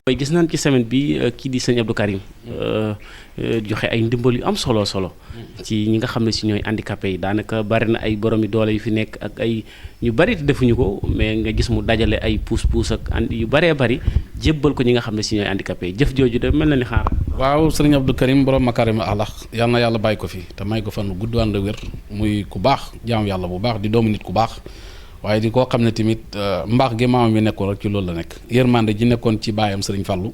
mooy gis naan ci semaine bi kii di sëñ Abdou Karim joxe ay ndimbal yu am solo ci ñi nga xam ne si ñooy handicapé yi daanaka bari na ay boromi doole yu fi nekk ak ay ñu bari defuñu ko mais nga gis mu dajale ay puus ak yu baree bari jébbal ko ñi nga xam ne si ñooy handicapé yi jëf jooju de mel na ni xaar. waaw sëriñ Abdou Karim borom makarim axlaq yal na yàlla bàyyi ko fi te may ko fan gudd ànd wér muy ku baax jaam yàlla bu baax di doomu nit ku baax. waaye di koo xam ne tamit mbaax gi maamam bi nekkoon rek ci loolu la nekk yërmande ji nekkoon ci baayam sëriñ Fallou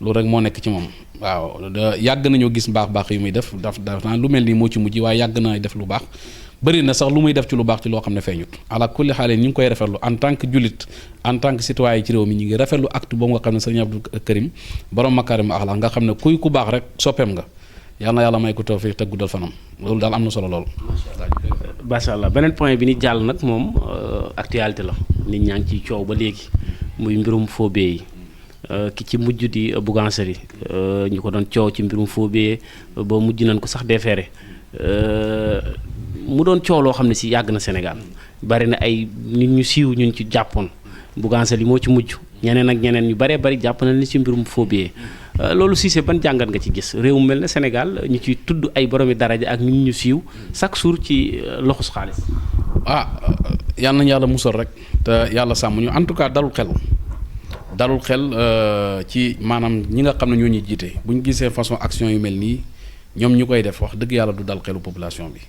loolu rek moo nekk ci moom waaw yàgg nañoo gis baax yu muy def daf lu mel nii moo ci mujj waaye yàgg na def lu baax bëri na sax lu muy def ci lu baax ci loo xam ne feeñut ala kulli xaale ñu ngi koy rafetlu en tant que jullit en tant que citoyen ci réew mi ñu ngi rafetlu acte boobu nga xam ne sëriñ Abdou Karim borom makarim axlaq nga xam ne kuy ku baax rek soppeem nga yal na yàlla may ko tawfiq te guddal fanam loolu daal am na solo lool. macha allah beneen point bi ni jàll nag moom actualité la nit ñaa ngi ciy coow ba léegi muy mbirum phobie yi ki ci mujj di Boughazeli ñu ko doon coow ci mbirum phobie ba mujj nañ ko sax déféré mu doon coow loo xam ne si yàgg na Sénégal bari na ay nit ñu siiw ñun ci jàppoon Boughazeli moo ci mujj ñeneen ak ñeneen ñu baree bari jàpp nañ ni ci mbirum phobie loolu Cissé ban jàngat nga ci gis réew mu mel ne Sénégal ñu ciy tudd ay boromi daraja ak nit ñu siiw chaque jour ci loxus xaalis. yal nañu yàlla musal rek te yàlla sàmm ñu en tout cas dalul xel ci maanaam ñi nga xam ne ñoo ñuy jiite bu ñu gisee façon action yu mel nii ñoom ñu koy def wax dëgg yàlla du dal xelu population bi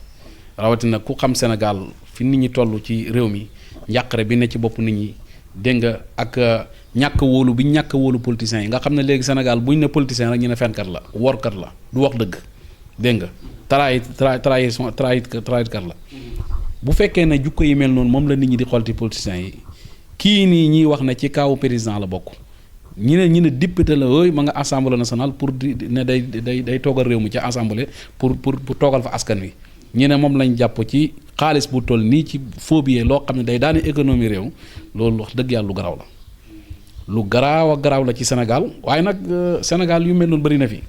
rawatina ku xam Sénégal fi nit ñi toll ci réew mi njàqare bi ne ci bopp nit ñi dégg nga ak. ñàkk wóolu bi ñàkk wóolu politiciens yi nga xam ne léegi Sénégal bu ñu ne politicien rek ñu ne fenkat la workat la du wax dëgg dégg nga trahitkat la bu fekkee ne jukko yi mel noonu moom la nit ñi di xool ci politiciens yi kii nii ñiy wax ne ci kaawu président la bokk ñi ne député la ooy ma nga assemblée nationale pour di ne day toogal réew mi ci assemblée pour toogal fa askan wi ñi ne moom lañ jàpp ci xaalis bu toll nii ci phobie loo xam ne day daane économie réew loolu wax dëgg yàlla lu garaaw la lu garaaw la ci Sénégal waaye nag Sénégal yu mel noonu bëri na fi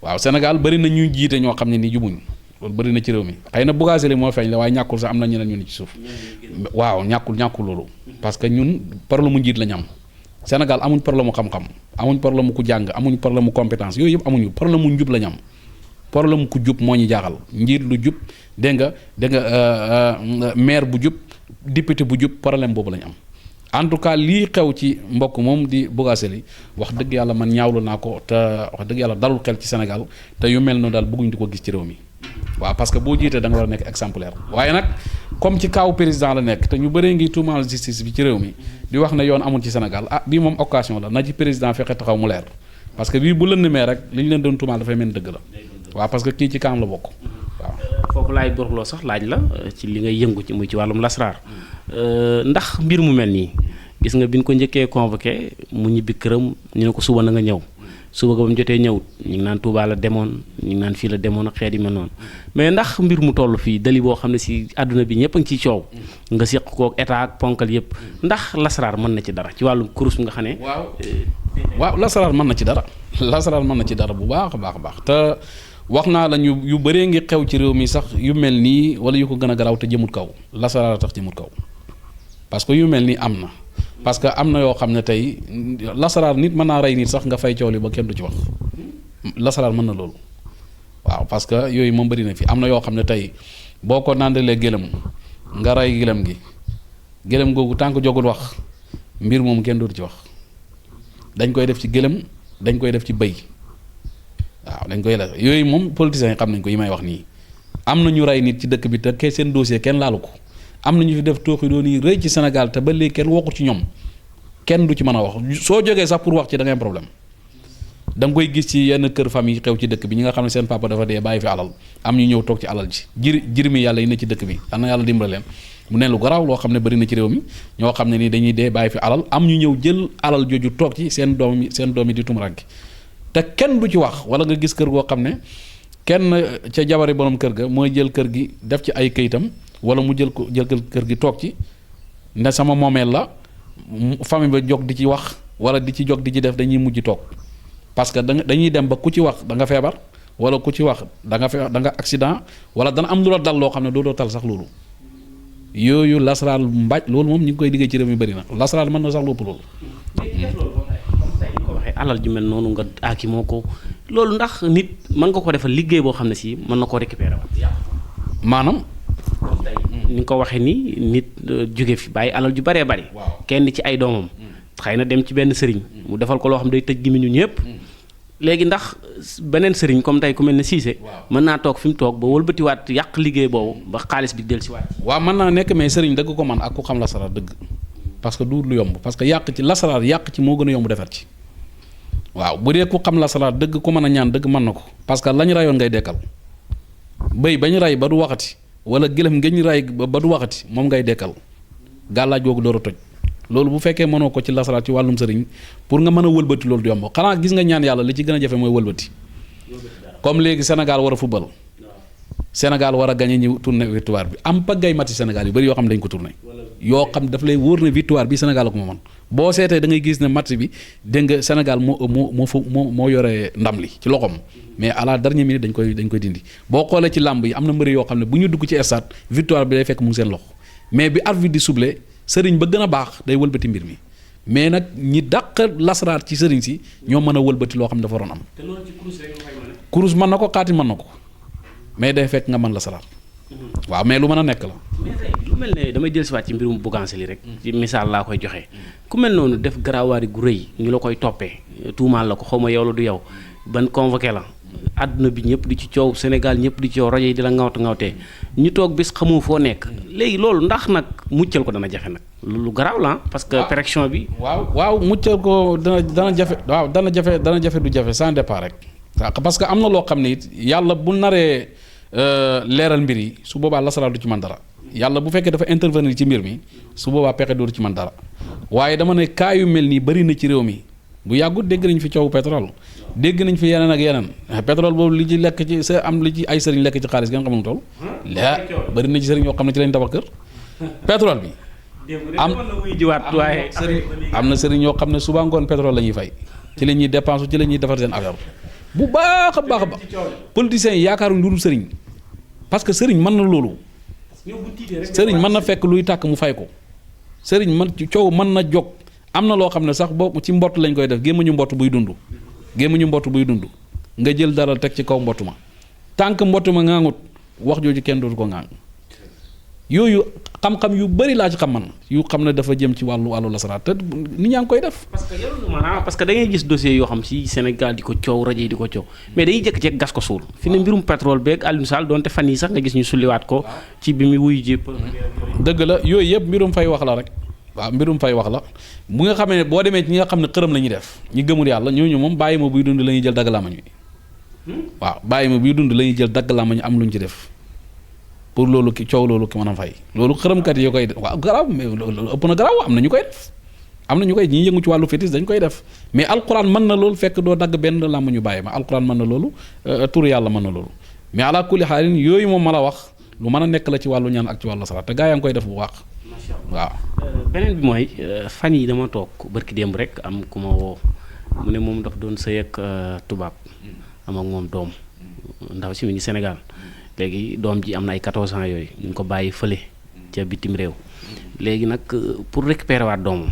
waaw Sénégal bëri na ñuy jiite ñoo xam ne ni jubuñ loolu bëri na ci réew mi xëy na Boughazeli moo feeñ la waaye ñàkkul sax am na ñeneen ñu ne ci suuf waaw ñàkkul loolu parce que ñun problème mu njiit la ñu am Sénégal amuñ problème mu xam-xam amuñ problème mu ku jàng amuñ problème mu compétence yooyu yëpp amuñu problème mu njub la ñu am problème ku jub moo ñu jaaxal njiit lu jub dégg nga maire bu jub député bu jub problème boobu la ñu am en tout cas lii xew ci mbokk moom di Boughazeli wax dëgg yàlla man ñaawlu naa ko te wax dëgg yàlla dalul xel ci Sénégal te yu mel noonu daal bëgguñ di ko gis ci réew mi waaw parce que boo jiitee da nga war a nekk exemplaire waaye nag comme ci kaw président la nekk te ñu bëree ngi tuumaal justice bi ci réew mi di wax ne yoon amul ci Sénégal bii moom occasion la na ci président fexe taxaw mu leer parce que bii bu lëndëmee rek li ñu leen doon tuumaal dafay mel dëgg la waaw parce que kii ci kaam la bokk waaw. foofu laay borloo sax laaj la ci li ngay yëngu ci muy ci wàllum lasraar ndax mbir mu mel nii gis nga bi ñu ko njëkkee convoqué mu ñibbi këram ñu ne ko suba na nga ñëw suba ga ba mu jotee ñëwut ñu ngi naan Touba la demoon ñu ngi naan fii la demoon ak xeet yi mel noonu mais ndax mbir mu toll fii dali boo xam ne si àdduna bi ñëpp a ngi ciy coow nga séq kook état ak ponkal yëpp ndax lasraar mën na ci dara ci wàllum kurus bi nga xam ne. waaw lasraar mën na ci dara lasraar mën na ci dara bu baax a baax te wax naa la ñu yu bëree ngi xew ci réew mi sax yu mel nii wala yu ko gën a garaaw te jëmut kaw lasraar a tax jëmut kaw parce que yu mel nii am na parce que am na yoo xam ne tey lasaraar nit mën naa rey nit sax nga fay coow li ba kenn du ci wax lasaraar mën na loolu waaw parce que yooyu moom bëri na fi am na yoo xam ne tey boo ko nandalee gëlëm nga rey gëlëm gi gëlëm googu tànk jogul wax mbir moom kenn dootu ci wax dañ koy def ci gëlëm dañ koy def ci bëy waaw dañ koy def yooyu moom politiciens yi xam nañ ko yi may wax nii am na ñu rey nit ci dëkk bi te ke seen dossier kenn laalu ko am na ñu fi def tooxi doon yi rëy ci Sénégal te ba léegi kenn waxu ci ñoom kenn du ci mën a wax soo jógee sax pour wax ci da ngay am problème da nga koy gis ci yenn kër famille xew ci dëkk bi ñi nga xam ne seen papa dafa dee bàyyi fi alal am ñu ñëw toog ci alal ji jirmi yàlla yi ne ci dëkk bi am na yàlla dimbale leen mu ne lu garaaw loo xam ne bëri na ci réew mi ñoo xam ne nii dañuy dee bàyyi fi alal am ñu ñëw jël alal jooju toog ci seen doom yi di tumuranke te kenn du ci wax wala nga gis kër goo xam ne kenn ca jabari borom kër ga mooy jël kër gi def ci ay këyitam wala mu jël kër gi toog ci ne sama moomeel la famille ba jog di ci wax wala di ci jog di ci def dañuy mujj toog parce que dañuy dem ba ku ci wax da nga feebar wala ku ci wax da nga accident wala dana am lu la dal loo xam ne doo tal sax loolu yooyu lasaraal mbaaj loolu moom ñu ngi koy liggéey ci réew mi bëri na lasaraal mën na sax lu ëpp loolu. ko waxee alal ju mel noonu nga aaki moo ko loolu ndax nit mën nga ko defal liggéey boo xam ne si mën na koo récupérer waat. maanaam. ni nga ko waxee ni nit jóge fi bàyyi alal ju bëree bëri. kenn ci ay doomam. xëy na dem ci benn sëriñ. mu defal ko loo xam day tëj gémmiñu ñëpp. léegi ndax beneen sëriñ comme tey ku mel ne Cissé. mën naa toog fi mu toog ba wëlbatiwaat yàq liggéey boobu ba xaalis bi del si waat. waaw mën naa nekk mais sëriñ dëgg ko man ak ku xam lasaraar dëgg parce que du lu yomb parce que yàq ci lasaraar yàq ci moo gën a yomb defar ci. waaw bu dee ku xam lasaraar dëgg ku mën a ñaan dëgg mën na ko parce que lañ rayoon ngay dekkal bëy bañ ray ba du waxati wala gëlëm ngeen ray ba du waxati moom ngay dekkal gàllaaj googu door a toj loolu bu fekkee mënoo ko ci lasaraar ci wàllum sëriñ pour nga mën a wëlbati loolu du yomb xanaa gis nga ñaan yàlla li ci gën a jafe mooy wëlbati comme léegi Sénégal war a football Sénégal war a gagné ñëw tourné victoire bi am pagay mati Sénégal yu bëri yoo xam ne dañ ko tourné yoo xam daf lay wóor ne victoire bi Sénégal la ko moomoon boo seetee da ngay gis ne match bi dégg nga Sénégal moo yore ndam li ci loxoom mais à la dernière minute dañ koy dindi boo xoolee ci làmb yi am na mbëri yoo xam ne bu ñu dugg ci stade victoire bi day fekk mu ngi seen loxo mais bi arbitre di soufflé sëriñ ba gën a baax day wëlbati mbir mi mais nag ñi dàq lasaraar ci sëriñ si ñoo mën a wëlbati loo xam ne dafa waroon am. te loolu ci kurus rek nga fay mën a. kurus mën na ko xaatim mën na ko mais day fekk nga mën lasaraar. waaw mais lu mën a nekk la. mais tey lu mel ne damay dellusiwaat ci mbirum Boughazeli rek. ci misaal laa koy joxe. ku mel noonu def garaawaari gu rëy ñu la koy toppee tuumaal la ko xaw ma yow la du yow ban convoqué la àdduna bi ñëpp di ci coow Sénégal ñëpp di ci coow rajo yi di la ngawtee ñu toog bis xamoo foo nekk léegi loolu ndax nag muccal ko dana jafe nag lu garaaw la parce que pression bi. waaw muccal ko dana jafe waaw dana jafe du jafe sans départ rek. parce que am na loo xam ne it yàlla bu naree leeral mbir yi su boobaa lasaraar du ci mën dara yàlla bu fekkee dafa intervenir ci mbir mi su boobaa pexe dootu ci mën dara waaye dama ne cas yu mel nii bëri na ci réew mi bu yàggut dégg nañ fi coowu pétrole dégg nañ fi yeneen ak yeneen pétrole boobu li ci lekk ci sa am li ci ay sëriñ lekk ci xaalis ngeen xam nu toll laa bëri na ci sëriñ yoo xam ne ci lañ tabax kër pétrole bi am na sëriñ yoo xam ne suba ngoon pétrole la ñuy fay ci la ñuy dépense ci la ñuy defar seen affaire bu baax a baax a baax politiciens yi yaakaaruñ lu dul sëriñ parce que sëriñ mën na loolu sëriñ mën na fekk luy tàkk mu fay ko sëriñ man coow mën na jóg am na loo xam ne sax boobu ci mbott lañ koy def gémmañu mbott buy dund nga jël dara teg ci kaw mbott ma tànk mbott ma ngaangut wax jooju kenn dootu ko ngaang yooyu xam-xam yu bëri laa ci xam man yu xam ne dafa jëm ci wàllu lasaraar te nit ñaa ngi koy def. parce que da ngay gis dossier yoo xam si Sénégal di ko coow rajo yi di ko coow mais dañuy jékki-jékki gas ko suul fi ne mbirum pétrole beeg Alioune Sall donte fan yi sax nga gis ñu sulliwaat ko ci bi mu wuyu ji. dëgg la yooyu yëpp mbirum fay wax la rek waaw mbirum fay wax la bu nga xamee ne boo demee ci ñi nga xam ne xërëm la ñuy def ñi gëmul yàlla ñooñu moom bàyyi ma buy dund la ñuy jël dagg lamañ wi waaw bàyyi ma buy dund la ñuy jël dagg lamañ am lu ñu ci def pour loolu ki coow loolu ki mën a fay loolu xërëmkat yi koy def waaw garaaw mais loolu ëpp na garaaw am na ñu koy def am na ñu koy ñi yëngu ci wàllu fétis dañ koy def mais alquran mën na loolu fekk doo dagg benn làmb ñu bàyyi ma alquran mën na loolu tur yàlla mën na loolu mais ala kulli xaalin yooyu moom ma la wax lu mën a nekk la ci wàllu ñaan ak ci wàllu saraat te gaa yaa ngi koy def bu baax waaw. beneen bi mooy fan yi dama toog barki démb rek am ku ma woo mu ne moom daf doon sëy ak tubaab am ak moom doom ndaw si mi ngi Sénégal léegi doom ji am na ay 14 ans yooyu ñu ngi ko bàyyi fële ca bitim réew léegi nag pour récupérer waat doomam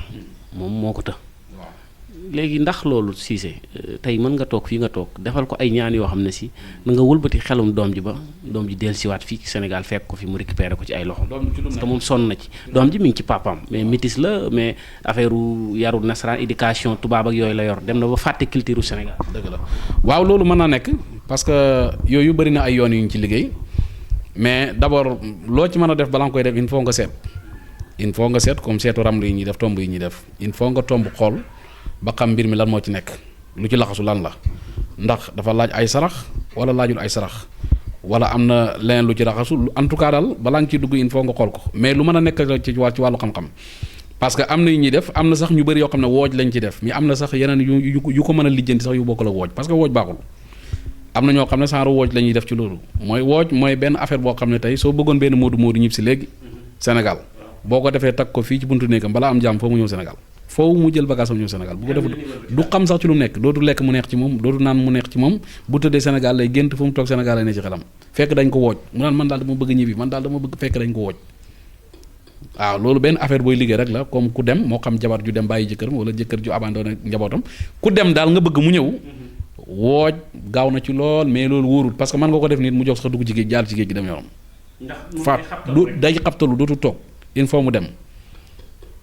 moom moo ko të léegi ndax loolu Cissé tey mën nga toog fii nga toog defal ko ay ñaan yoo xam ne si na nga wëlbati xelum doom ji ba doom ji dellusiwaat fii Sénégal fekk ko fi mu récupérer ko ci ay loxo parce que moom sonn na ci doom ji mi ngi ci papaam mais métis la mais affaire yaru nasaraan éducation tubaab ak yooyu la yor dem na ba fàtte culture Sénégal. dëgg la waaw loolu mën naa nekk parce que yooyu bëri na ay yoon yu ñu ci liggéey mais d'abord loo ci mën a def balaa nga koy def il faut nga seet comme seetu ramlu yi ñuy def tomb yi ñuy def il faut nga tomb xool ba xam mbir mi lan moo ci nekk lu ci laxasu lan la ndax dafa laaj ay sarax wala laajul ay sarax wala am na leneen lu ci laxasu en tout cas daal balaa nga ciy dugg il faut nga xool ko mais lu mën a nekk ci wàllu xam-xam parce que am na yu ñuy def am na sax ñu bëri yoo xam ne wooj lañ ci def mais am na sax yeneen yu ko mën a lijjanti sax yu bokkul ak wooj parce que wooj baaxul am na ñoo xam ne genre wooj la ñuy def ci loolu mooy wooj mooy benn affaire boo xam ne tey soo bëggoon benn moodu ñib si léegi Sénégal boo ko defee tag ko fii ci buntu néegam balaa am jàmm foo mu ñëw Sénégal foo mu jël bagage am ñëw Sénégal bu ko def du xam sax ci lu mu nekk dootu lekk mu neex ci moom dootu naan mu neex ci moom bu tëddee Sénégal lay gént fu mu toog Sénégal lay ne ci xelam fekk dañ ko wooj mu naan man daal dama bëgg ñibbi man daal dama bëgg fekk dañ ko wooj waaw loolu benn affaire booy liggéey rek la comme ku dem moo xam jabar ju dem bàyyi jëkkëram wala jëkkër ju abandonné njabootam ku dem daal nga bëgg mu ñëw wooj gaaw na ci lool mais loolu wóorul parce que mën nga ko def nit mu jox sax dugg ci géej jaar ci géej gi dem yoonam faat du day xabtalu dootu toog il faut mu dem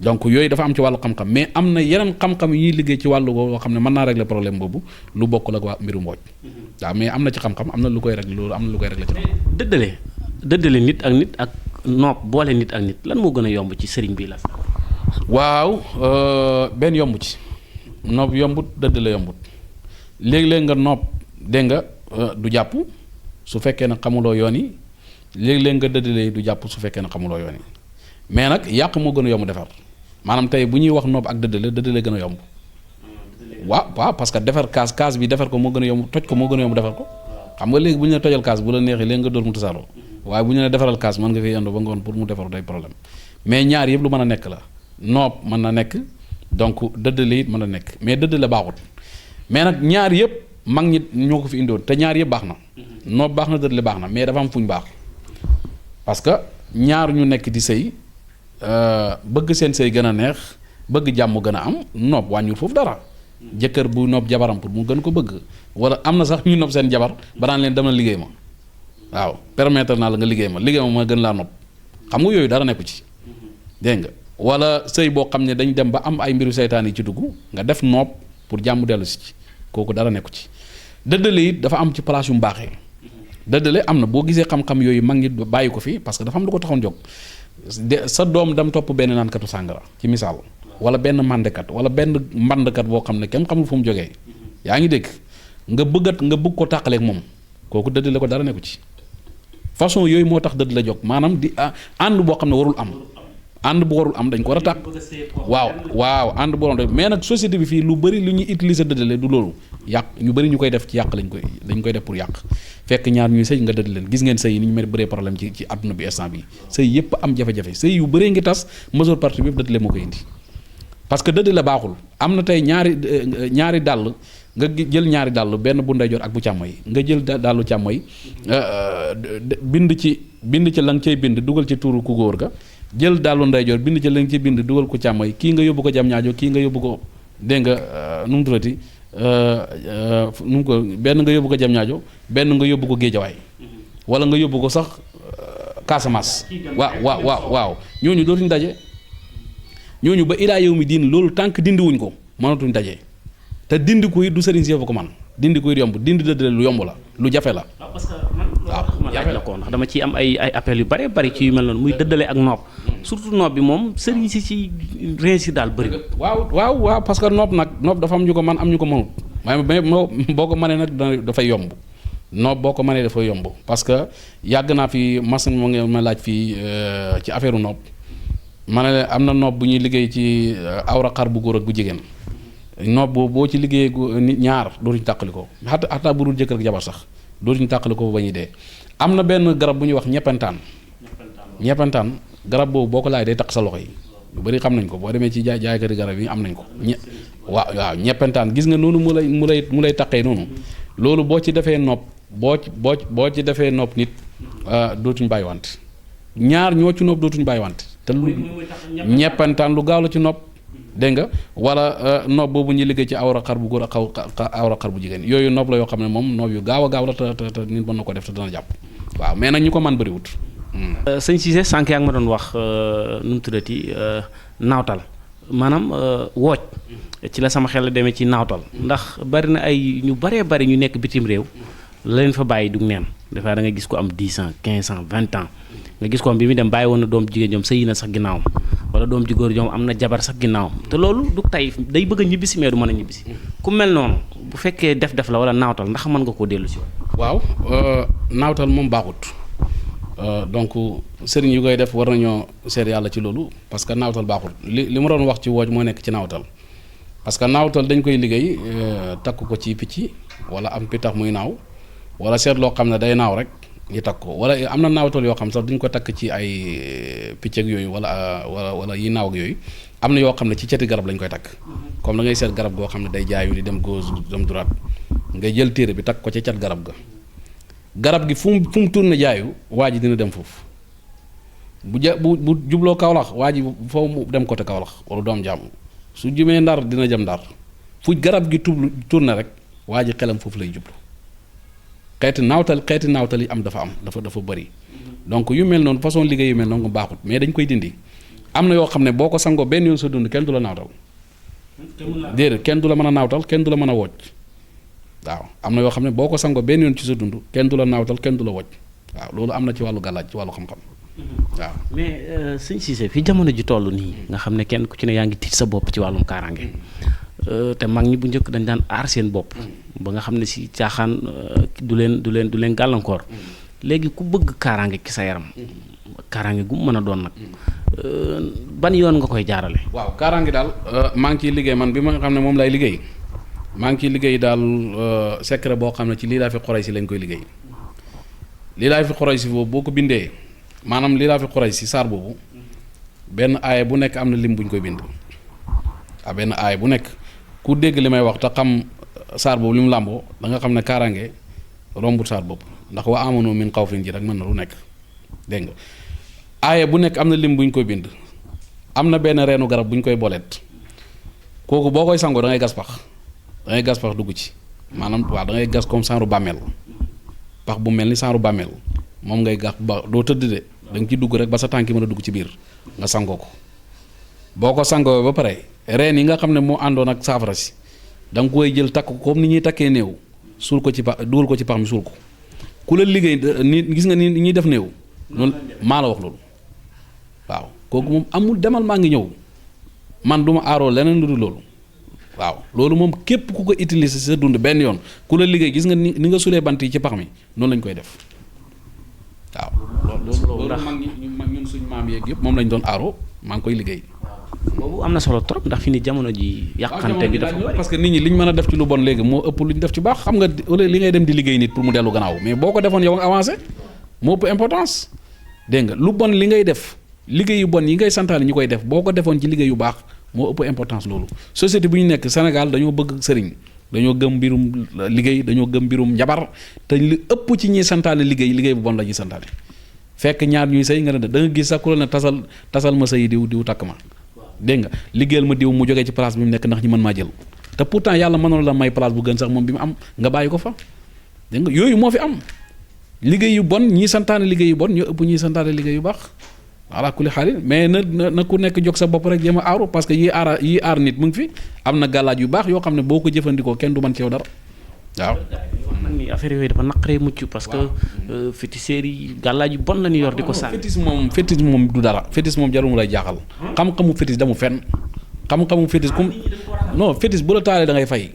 donc yooyu dafa am ci wàllu xam-xam mais am na yeneen xam-xam yi ñuy liggéey ci wàllu boo xam ne mën naa régler problème boobu lu bokkul ak waa mbiru mbooj waaw mais am na ci xam-xam am na lu koy régler loolu am na lu koy régler ci dëddale nit ak nopp boole nit ak nit lan moo gën a yomb ci sëriñ bi la waaw benn yomb ci nopp yombut dëddale yombut léeg-léeg nga nopp dégg nga du jàpp su fekkee ne xamuloo yoon yi léeg-léeg nga dëddale du jàpp su fekkee ne xamuloo yoon yi mais nag yàq moo gën a yomb defar maanaam tey bu ñuy wax nopp ak dëddale gën a yomb waaw parce que defar kaas bi defar ko moo gën a yomb toj ko moo gën a yomb defar ko xam nga léegi bu ñu ne tojal kaas bu la neexee léegi nga dóor mu tasaaroo waaye bu ñu ne defaral kaas mën nga fi yendoo ba ngoon pour mu defaru day problème mais ñaar yëpp lu mën a nekk la nopp mën na nekk donc dëddale it mën a nekk mais dëddale baaxut mais nag ñaar yëpp mag ñi ñoo ko fi indiwoon te ñaar yëpp baax na nopp baax na dëddale baax na mais dafa am fuñ baax parce que ñaar ñu nekk di sëy bëgg seen sëy gën a neex bëgg jàmm gën a am nopp wàññul foofu dara jëkkër bu nopp jabaram pour mu gën ko bëgg wala am na sax ñu nopp seen jabar ba daan leen demal liggéey ma waaw permettre naa la nga liggéey ma gën laa nopp xam nga yooyu dara nekku ci dégg nga wala sëy boo xam ne dañ dem ba am ay mbiru seytaan yi ci dugg nga def nopp pour jàmm dellu si ci kooku dara nekku ci dëddale it dafa am ci place yu mu baaxee dëddale am na boo gisee xam-xam yooyu mag ñi bàyyi ko fi parce que dafa am lu ko taxoon jóg sa doom dam topp benn naankatu sàngara ci misaal wala benn màndekat wala benn mbandkat boo xam ne kenn xamul fu mu jógee yaa ngi dégg nga bëgg ko tàqaleeg moom kooku dëddale ko dara nekku ci façon yooyu moo tax dëddale jóg maanaam di ànd boo xam ne warul am ànd bu warul am dañ ko war a tàq waaw ànd bu warul mais nag société bi fii lu bëri lu ñuy utiliser dëddale du loolu yàq ñu bëri ñu koy def ci yàq dañ koy def pour yàq fekk ñaar ñuy sëy nga dëdd leen gis ngeen sëy yi ni ñu mel bëree problème ci àdduna bi instant bi sëy yëpp am jafe-jafe sëy yu bëree ngi tas majeure partie bi yëpp dëddale moo koy indi parce que dëddale baaxul am na tey ñaari dàll nga jël ñaari dàll benn bu ndeyjoor ak bu càmmoñ nga jël dàllu càmmoñ bind ci la nga cay bind dugal ci tuuru ku góor ga jël dàllu ndeyjoor bind ci la nga cay bind dugal ko càmmoñ kii nga yóbbu ko jam ñaajo kii nga yóbbu ko dégg nga nu mu tuddati nu mu ko benn nga yóbbu ko jam ñaajo benn nga yóbbu ko géejawaay wala nga yóbbu ko sax Casamance waaw ñooñu dootuñ daje ñooñu ba ilaa yow mi diin loolu tànk dindiwuñ ko mënatuñ daje te dindi ko it du sëriñ si fa ko man dindi ko it yomb dindi dëddale lu yomb la lu jafe la. waaw parce que man loolu laaj la ko ndax dama ciy am ay appels yu bari ci yu mel noonu muy dëddale ak nopp surtout nopp bi moom sëriñ si ci réussir daal bëri. waaw parce que nopp dafa am ñu ko man am ñu ko mënut mais boo ko mënee nag dafay yomb nopp boo ko mënee dafay yomb parce que yàgg naa fi mas moo ngi ma laaj fii ci affaire nopp ma ne am na nopp bu ñuy liggéey ci awra xar bu góor ak bu jigéen. nopp boobu boo ci liggéeyee nit ñaar dootuñu tàqali ko xataa bu dul jëkkër ak jabar sax dootuñu tàqali ko ba ñuy dee am na benn garab bu ñuy wax ñeppantaan garab boobu boo ko laaj day taq sa loxo yi lu bari xam nañ ko boo demee ci jaaykati garab yi am nañ ko waaw ñeppantaan gis nga noonu mu lay taqee noonu loolu boo ci defee nopp boo ci defee nopp nit dootuñu bàyyi wante ñaar ñoo ci nopp dootuñu bàyyi wante te lu ñeppantaan lu gaaw la ci nopp dégg nga wala nopp boobu ñuy liggéey ci awra xar bu góor ak awra xar bu jigéen yooyu nopp la yoo xam ne moom nopp yu gaaw a gaaw la te nit mën na ko def te dana jàpp waaw mais nag ñu ko man bëriwut. sëñ Cissé sànq yaa ngi ma doon wax nu mu tuddati naawtal maanaam wooj ci la sama xel demee ci naawtal ndax bari na ay ñu bari ñu nekk bitim réew la leen fa bàyyi du neen dafaa da nga gis ko am 10 ans 15 ans 20 ans nga gis ko am bi mu dem bàyyi woon na doom jigéen ñoom sëyi na sax ginnaawam wala doom ji góor ñoom am na jabar sax ginnaawam te loolu du tey day bëgg a ñibbisi mais du mën a ñibbisi ku mel noonu bu fekkee def la wala naawtal ndax mën nga koo dellu si waaw naawtal moom baaxut donc sëriñ yu koy def war nañoo seet yàlla ci loolu parce que naawtal baaxut li ma doon wax ci wooj moo nekk ci naawtal parce que naawtal dañ koy liggéey takk ko ci picc wala am pitax muy naaw wala seet loo xam ne day naaw rek ñu takk ko wala am na naawtal yoo xam sax duñ ko takk ci ay picc ak yooyu wala yi naaw ak yooyu am na yoo xam ne ci ceti garab lañ koy takk comme da ngay seet garab goo xam ne day jaayu di dem gauche dem droite nga jël téere bi takk ko ca cat garab ga garab gi fu mu tourné jaayu waa ji dina dem foofu bu jubloo Kaolack waa ji foofu mu dem côté Kaolack wala doom jàmm su jëmee Ndar dina jëm Ndar fu garab gi tourné rek waa ji xelam foofu lay jublu xeeti naawtal yi am dafa bëri donc yu mel noonu façon liggéey yu mel noonu baaxut mais dañ koy dindi am na yoo xam ne boo ko sangoo benn yoon sa dund kenn du la naawtal déedéet kenn du la mën a naawtal kenn du la mën a wocc waaw am na yoo xam ne boo ko sangoo benn yoon ci sa dund kenn du la naawtal kenn du la wocc waaw loolu am na ci wàllu gàllaaj ci wàllu xam-xam waaw. mais sëñ Cissé fi jamono ji toll nii nga xam ne kenn ku ci ne yaa ngi tiit sa bopp ci wàllum kaaraange te mag ñi bu njëkk dañ daan aar seen bopp ba nga xam ne si caaxaan du leen gàllankoor léegi ku bëgg kaaraange ki sa yaram kaaraange gu mu mën a doon nag ban yoon nga koy jaarale. waaw kaaraange daal maa ngi ciy liggéey man bi ma nga xam ne moom lay liggéey maa ngi ciy liggéey daal secret boo xam ne ci lii laa fi xoray si lañ koy liggéey lii laa fi xoray si boobu boo ko bindee maanaam lii laa fi xoray si saar boobu benn aaya bu nekk am na lim bu ñu koy bind benn aaya bu nekk ku dégg li may wax te xam saar boobu li mu làmboo da nga xam ne kaaraange rombut saar boobu ndax wa amanu min xawfin ji rek mën na lu nekk dégg nga aaya bu nekk am na lim bu ñu koy bind am na benn reenu garab bu ñu koy boleet kooku boo koy sangoo da ngay gas pax dugg ci maanaam waaw da ngay gas comme saaru bàmmeel pax bu mel ni saaru bàmmeel moom ngay gas ba doo tëdd de da nga ci dugg rek ba sa tànki mën a dugg ci biir nga sangoo ko boo ko sangoo ba pare reen yi nga xam ne moo àndoon ak saafara si da nga koy jël takk ko comme ni ñuy takkee néew suul ko ci pax dugal ko ci pax mi suul ko ku la liggéey ni gis nga ni ñuy def néew noonu maa la wax loolu waaw kooku moom amul demal maa ngi ñëw man du ma aaroo leneen lu dul loolu waaw loolu moom képp ku ko utiliser sa dund benn yoon ku la liggéey gis nga ni nga sulee bant yi ci pax mi noonu lañ koy def waaw loolu mag ñun suñ maam yeeg yëpp moom lañ doon aaroo maa ngi koy liggéey. boobu am na solo trop ndax fi ni jamono ji yàqante bi dafa bari parce que nit ñi li ñu mën a def ci lu bon léegi moo ëpp lu ñu def ci baax xam nga li ngay dem di liggéey nit pour mu dellu gannaaw mais boo ko defoon yow nga avancé moo ëpp importance dégg nga lu bon li ngay def liggéey yu bon yi ngay santaane ñu koy def boo ko defoon ci liggéey yu baax moo ëpp importance loolu. société bu ñu nekk Sénégal dañoo bëgg sëriñ dañoo gëm mbirum liggéey dañoo gëm mbirum njabar te li ëpp ci ñiy santaane liggéey bu bon la ñuy santaane fekk ñaar ñuy sëy nga ne da nga gis sax ku la ne tasal ma sëy diw takk ma dégg nga liggéeyal ma diw mu jógee ci place bi mu nekk ndax ñi mën maa jël te pourtant yàlla mënoon la may place bu gën sax moom bi mu am nga bàyyi ko fa dégg nga yooyu moo fi am liggéey yu bon ñii santaane liggéey yu bon ñoo ëpp ñii santaane liggéey yu baax ala kulli xaalin mais na ku nekk jóg sa bopp rek jéem a aaru parce que yii aar nit mu ngi fi am na gàllaaj yu baax yoo xam ne boo ko jëfandikoo kenn du mën ci yow dara waaw. wax nag ni affaire yooyu dafa naqaree mucc parce que féticheurs yi gàllaaj yu bon la ñu yor di ko sànni. fétiche moom du dara fétiche moom jarul mu lay jaaxal xam-xamu fétiche damu fenn xam-xamu fétiche comme non fétiche bu la taalee da ngay fay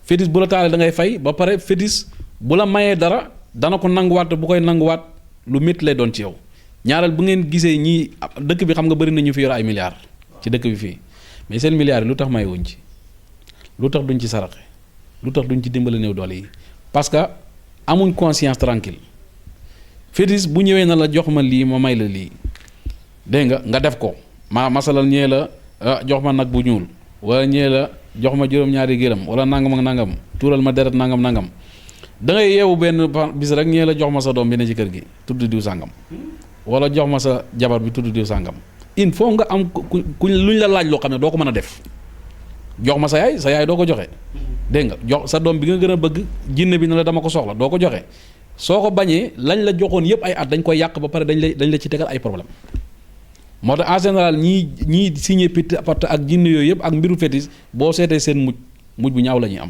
fétiche bu la taalee da ngay fay ba pare fétiche bu la mayee dara dana ko nanguwaat te bu koy nanguwaat lu métti lay doon ci yow ñaareel bu ngeen gisee ñii dëkk bi xam nga bëri na ñu fi yor ay milliards ci dëkk bi fii mais seen milliards yi lu tax may wuñ ci lu tax duñ ci saraxe lu tax duñ ci dimbale néew doole yi parce que amuñ conscience tranquille fétiche bu ñëwee na la jox ma lii ma may la lii dégg nga def ko masalal ñee la jox ma nag bu ñuul wala ñee la jox ma juróom-ñaari gëram wala nangam ak nangam tuural ma deret nangam da ngay yeewu benn bis rek ñee la jox ma sa doom bi ne ci kër gi tudd diw sàngam wala jox ma sa jabar bi tudd diw sàngam il faut nga am ku luñ la laaj loo xam ne doo ko mën a def jox ma sa yaay doo ko joxe dégg nga jox sa doom bi nga gën a bëgg jinne bi ne la dama ko soxla doo ko joxe soo ko bañee lañ la joxoon yëpp ay at dañ koy yàq ba pare dañ la ci tegal ay problème moo tax en général ñii signé pacte ak jinne yooyu yëpp ak mbiru fétiche boo seetee seen mujj bu ñaaw la ñuy am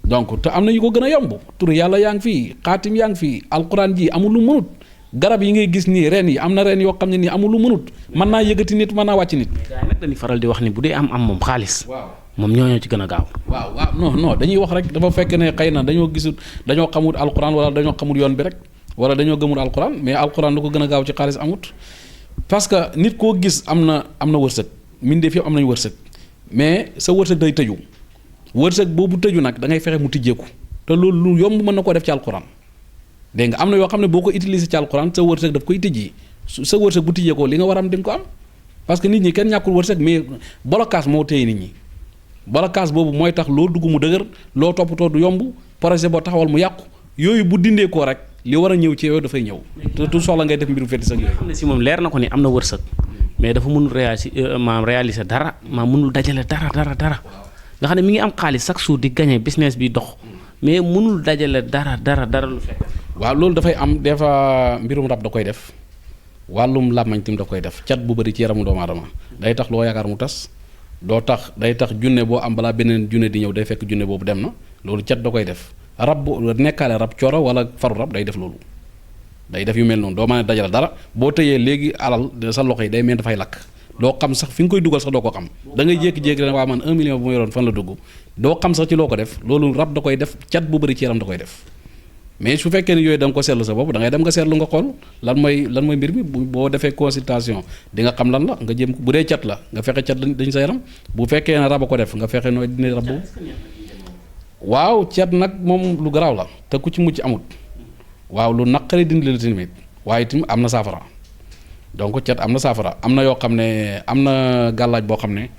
donc te am na yu ko gën a yomb tur yàlla yaa ngi fii xaatim yaa ngi fii alquran ji amul lu mënut garab yi ngay gis nii reen yi am na reen yoo xam ne nii amul lu mënut mën naa yëkkati nit mën naa wàcc nit. gars yi nag dañuy faral di wax ni bu dee am moom xaalis. waaw moom ñoo ci gën a gaaw. waaw non dañuy wax rek dafa fekk ne xëy na dañoo gisul dañoo xamul alquran wala dañoo xamul yoon bi rek wala dañoo gëmul alquran mais alquran lu ko gën a gaaw ci xaalis amut parce que nit koo gis am na wërsëg mbindeef yëpp am nañu wërsëg mais sa wërsëg day tëju wërsëg boobu tëju nag da ngay fexe mu tijjeeku te loolu lu yomb mën na koo def ci alquran dégg nga am na yoo xam ne boo ko utiliser ci alquran sa wërsëg daf koy tijji sa wërsëg bu tijjeekoo li nga war a am di nga ko am parce que nit ñi kenn ñàkkul wërsëg mais blocage moo téye nit ñi blocage boobu mooy tax loo dugg mu dëgër loo toppatoo du yomb projet boo taxawal mu yàqu yooyu bu dindee koo rek li war a ñëw ci yow dafay ñëw te tout soxla ngay def mbiru fétis ak yooyu. xam ne si moom leer na ko ni am na wërsëg mais dafa mënul réaliser dara mënul dajale dara nga xam ne mi ngi am xaalis chaque jour di gagner business bi dox mais mënul dajale dara lu fekk. waaw loolu dafay am des fois mbirum rab da koy def wàllum làmmañ tim da koy def cat bu bëri ci yaramu doomu aadama day tax loo yaakaar mu tas day tax junne boo am balaa beneen junne di ñëw day fekk junne boobu dem na loolu cat da koy def rab bu nekkaale rab coro wala faru rab day def loolu day def yu mel noonu doo mën a dajale dara boo tëyee léegi alal sa loxo yi day mel dafay lakk doo xam sax fi nga koy dugal sax doo ko xam da ngay jékki-jékki rek waa man 1 million bu ma yoroon fan la dugg doo xam sax ci loo ko def loolu rab da koy def cat bu bëri ci yaram da koy def mais su fekkee ne yooyu da nga ko seetlu sa bopp da ngay dem nga seetlu nga xool lan mooy mbir mi boo defee consultation di nga xam lan la nga jëm bu dee cat la nga fexe cat dañ sa yaram bu fekkee ne rab a ko def nga fexe nooy dina rab boobu waaw cat nag moom lu garaaw la te ku ci mucc amut waaw lu naqari dindi la tamit waaye itam am na saafara donc cat am na saafara am na yoo xam ne am na gàllaaj boo xam ne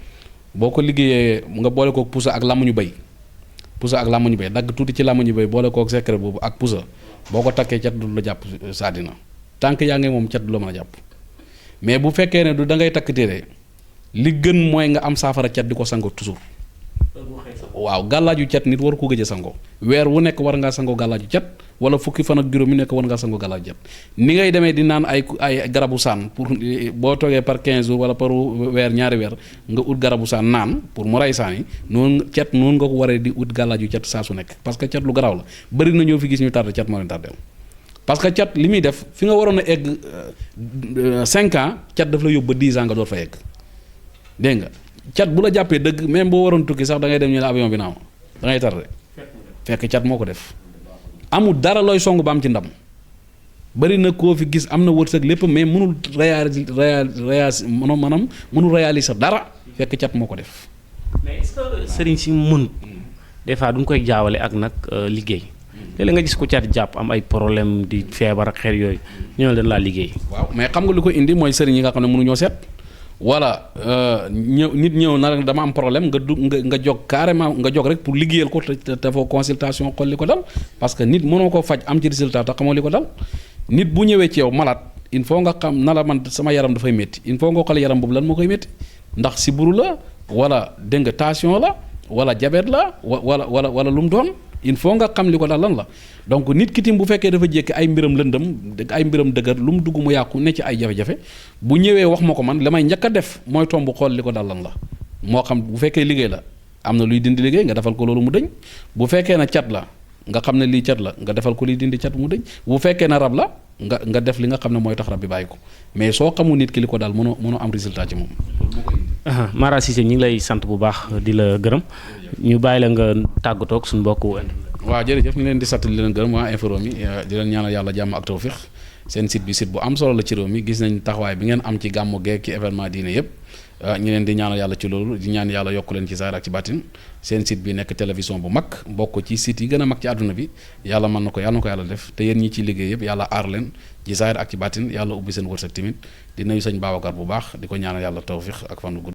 boo ko liggéeyee nga boole kook pusa ak làmmuñu béy pusa ak làmmuñu béy dagg tuuti ci làmmuñu béy boole kook secret boobu ak pusa boo ko takkee cat du la jàpp saadina tànk yaa ngi moom cat du la mën a jàpp mais bu fekkee ne du da ngay takk téere li gën mooy nga am saafara cat di ko sango toujours waaw gàllaaju cat nit war ko gëj a sango weer wu nekk war ngaa sango gàllaaju cat wala fukki fan ak juróom yu nekk war ngaa sango gàllaaju cat ni ngay demee di naan ay garabu saan pour boo toogee par 15 jours wala par weer ñaari weer nga ut garabu saan naan pour mu rey saan yi noonu cat noonu nga ko waree di ut gàllaaju cat saa su nekk parce que cat lu garaaw la bëri na ñoo fi gis ñu tardé cat moo leen tardé parce que cat li muy def fi nga waroon a egg 5 ans cat daf la yóbbu ba 10 ans nga door fa egg dégg nga cat bu la jàppee dëgg même boo waroon tukki sax da ngay dem ñu ne avion bi naaw da ngay tardé fekk cat moo ko def amul dara looy song ba am ci ndam bëri na koo fi gis am na wërsëg lépp mais mënul mënul réaliser dara fekk cat moo ko def. mais est-ce que sëriñ si mun des fois duñ koy jaawale ak nag liggéey léeg-léeg nga gis ko cat jàpp am ay problème di feebar ak xeet yooyu ñoo dañ laa liggéey. waaw mais xam nga lu ko indi mooy sëriñ yi nga xam ne mënuñoo seet. wala nit ñëw na dama am problème nga jóg carrément nga jóg rek pour liggéeyal ko te foo consultation xool li ko dal parce que nit mënoo ko faj am ci résultat te xamoo li ko dal nit bu ñëwee ci yow malade il faut nga xam na la man sama yaram dafay métti il faut nga xool yaram boobu lan moo koy métti ndax sibbiru la wala dégg nga tension la wala diabète la wala lu mu doon il faut nga xam li ko dal lan la donc nit ki tim bu fekkee dafa jékki ay mbiram lëndëm ay mbiram dëgër lu mu dugg mu yàqu ne ci ay jafe-jafe bu ñëwee wax ma ko man la may njëkk a def mooy tomb xool li ko dal lan la moo xam bu fekkee liggéey la am na luy dindi liggéey nga defal ko loolu mu dëñ bu fekkee na cat la nga xam ne lii cat la nga defal ko liy dindi cat mu dëñ bu fekkee na rab la nga def li nga xam ne mooy tax rab bi bàyyi ko mais soo xamul nit ki li ko dal mënoo am résultat ci moom. Mara Cissé ñu ngi lay sant bu baax di la gërëm ñu bàyyi la nga tàggatoo ak suñu mbokku. waaw jërëjëf ñu leen di sant di leen gërëm waa Infos Rewmi di leen ñaanal yàlla jàmm ak tawfiq seen site bi site bu am solo la ci réew mi gis nañ taxawaay bi ngeen am ci gàmmu geek ci événement diine yëpp ñu leen di ñaanal yàlla ci loolu di ñaan yàlla yokk leen ci zaahir ak ci baatin seen site bi nekk télévision bu mag bokk ci site yi gën a mag ci àdduna bi yàlla mën na ko yàlla def te yéen ñi ci liggéey yëpp yàlla aar leen ci zaahir ak ci baatin yàlla ubbi seen wërsëg tamit di nuyu sëñ Babacar bu baax di ko ñaanal yàlla tawfiq ak fan gu gudd